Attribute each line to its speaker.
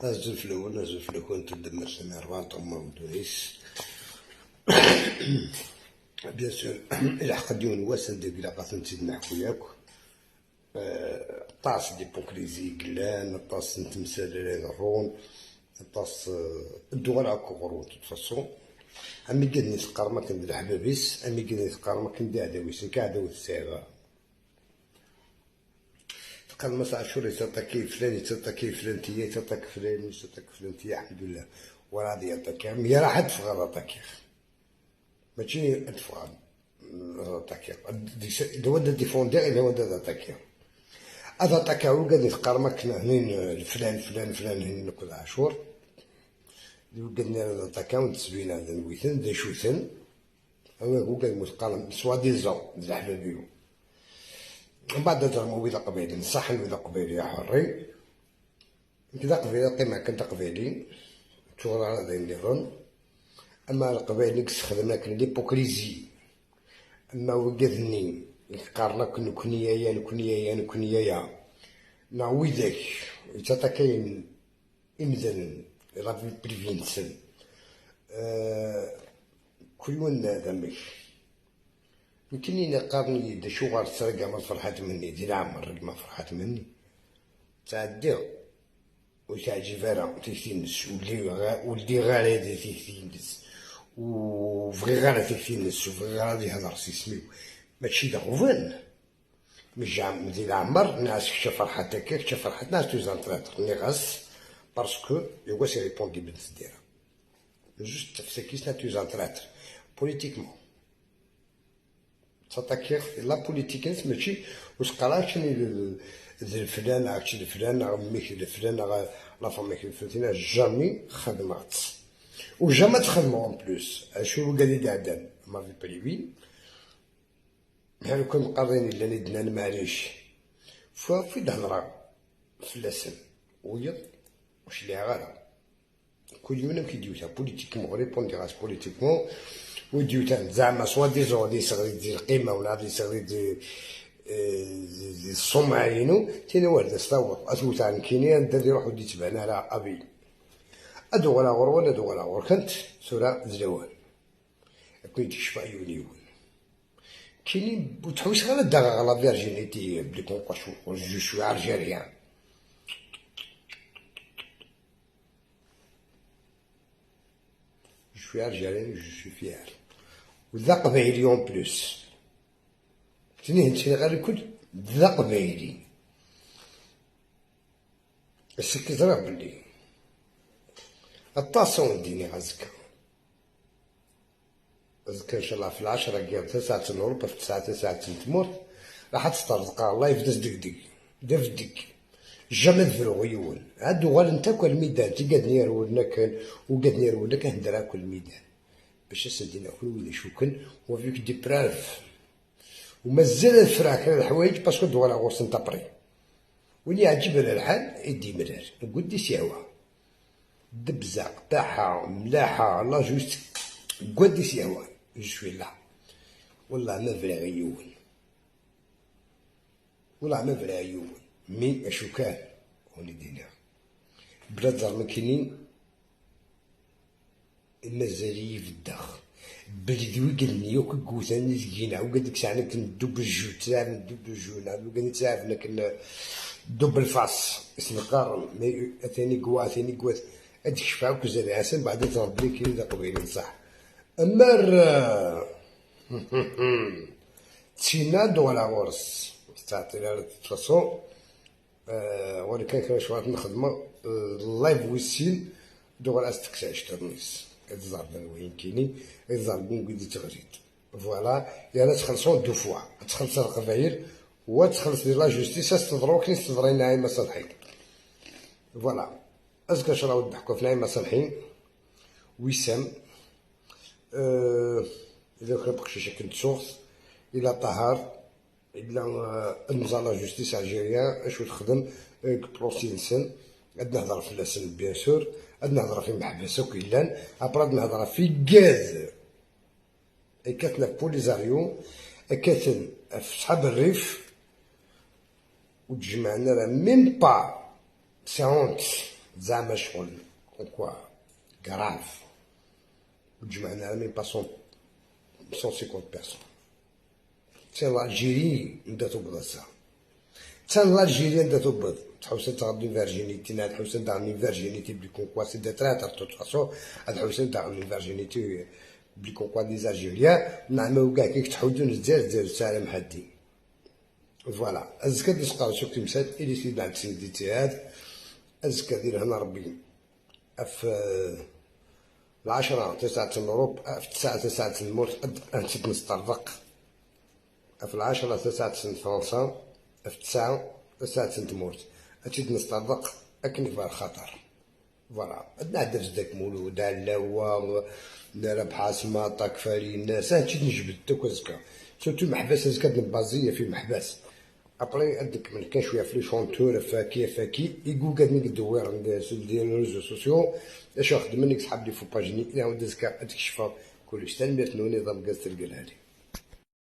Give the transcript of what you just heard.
Speaker 1: أزول في الأول أزول في الأول تدمر سنة أربعة طمر دونيس bien sûr إلى حق ديون واسن ديك إلا قاسم سيدنا حكوياك طاس l'hypocrisie قلان طاس نتمثال الرون طاس الدول هاكو غرون toute façon. أمي قد نتقار ما كندير حبابيس، أمي قد نتقار ما كندير عداويس، كاع عداوي الساعة. تقال ما عاشور يتطاكي فلان يتطاكي فلان تيا يتطاك فلان يتطاك فلان تيا الحمد لله وراضي يعطاك مي راح تفغر عطاك ماشي تفغر عطاك دو ديفوندي إلا هو عطاك هذا عطاك هو قد يتقار ما كنا هنين فلان فلان فلان هنين كل عاشور قد عطاك ونتسبينا هذا نويثن ذا شوثن هو قد متقارن سوا دي زون الحبابيو. من بعد درمو ويدا قبيلي نصح ويدا قبيلي يا حري كذا قبيلة قيمة كنت قبيلي تشغل على ذي النظام. أما القبائل اللي خدمنا كن l'hypocrisie، أما وقذني يقارنا كن كنيايا نكنيايا نكنيايا نا ويداك يتطاكاين إمذن la vie privée نسن كل يوم ذمك يمكن قارني دا شو غار سرقة ما فرحت مني دي العمر ما فرحت مني تعدي وتعجب راه تيكتينس ولدي غالي دي تيكتينس وفغي غالي تيكتينس وفغي غالي يهضر سيسميو ماشي دا غوفن مجا دي العمر ناس كش فرحت هكاك كش فرحت ناس توزان تراتر ني غاس parce que يوغا سي ريبوندي بنت ديرها juste تفسكيس نا توزان تراتر politiquement تطاكير la politique ماشي واش قرا شنو فلان عرفتي فلان ميك فلان la famille فلان jamais خدمات و jamais تخدمو en plus شو قال لي عدم ma vie privée بحال كون قارين الا ندنا معليش في الهضره فلاسن ويض واش اللي غالا كل يوم كيديوتها politiquement ريبوندي غاس politiquement وديوتان زعما soi-disant دي صغري ديال القيمه ولا دي صغري دي السمعه ينو تينا والد ستاور اثوت عن كينيا ندير يروحو دي تبعنا على ابي ادو غلا غور ولا دو غلا غور كنت سورة زلوان كنت تشفى يونيون كاينين وتحوس غير داغ la virginité بلي كونقاشو je suis algérien je suis algérien je suis fier وذا قبايلي en plus تني هنتي غير الكل ذا قبايلي السكت راه بلي الطاسون ديني غزكا غزكا ان شاء الله في العشرة كيام 9 نوروبا في 9 تمور راح تسترزق الله يفدس دك دك دف دك jamais تفرغ يون عاد غال انت كل الميدان تقاد نيرولنا كان وقاد نيرولنا كنهدر كل الميدان باش سدينا كل وين شوكن و avec des preuves ومازال الفراك الحوايج parce que دولا غوصن تابري واللي يعجب على الحال يدي مرار نقول دي سيهوا دبزه قطاحه ملاحه la juste قد دي سيهوا je suis là والله ما فرا غيون والله ما فرا غيون mais اشو كان هوني دينا بلاد زعما كاينين مازال في الداخل بلي دوي قالني يوك كوثاني زكينا وقال ديك الساعة كندو بالجو تاع ندو بالجو وقال تعرف كن double face اسم mais اثاني كوا اثاني كوا هاديك شفا كوزال عسل بعد تربي كي ذا قبيلين صح اما تسينا دولا غورس تعطي la façon ولكن كان شويه الخدمه ال live ويسين دوغ استكساش ترنيس الزرب وين كاينين الزرب قد تغريد voilà يا تخلصوا deux fois تخلص القبايل وتخلص la justice تضرو كي تضري نعيمه صالحين voilà est-ce que شراو ضحكوا في نعيمه صالحين وسام اذا كان بقشيشه كنت source الى طهار الى نزا la justice algérienne اشو تخدم procès نسن عندنا نهضر في لاسن bien sûr عندنا نهضر في محبس وكيلان après نهضر في غاز كاتنا بوليزاريو كاتن في صحاب الريف وتجمعنا راه même pas c'est honte زعما شغل quoi grave وتجمعنا même pas 150 personnes. حتى l'Algérie ندا تبض الساعة، حتى l'Algérie ندا تبض تحوس تغدي virginité، تحوس تغني virginité بلي comme quoi c'est des traîtres de toute façon، تحوس تغني virginité بلي comme quoi des Algériens نعملو كاع كيك تحودو نزدير دير سالم حدي. voilà الزكا دي سقاو شوف تمثال الي سيد عند سيدي تيهاد الزكا دير هنا ربي اف 10 9 الروب في 9 9 الموت انت نسترزق في 10 9 فرنسا في 9 9 تموت أتيت نسترزق أكن في الخطر. voilà عندنا هدف داك مولود علاوة ربحة سماطة كفاري الناس هادشي نجبد دوك زكا surtout محبس زكا نبازية في محبس après عندك من كان شوية في les chanteurs فاكي فاكي يقول قاد من دوير ديال réseaux sociaux اش واخد منك صحاب les faux pages ني يعاود زكا تكشف كلش تنمية نظام غاز القلالي.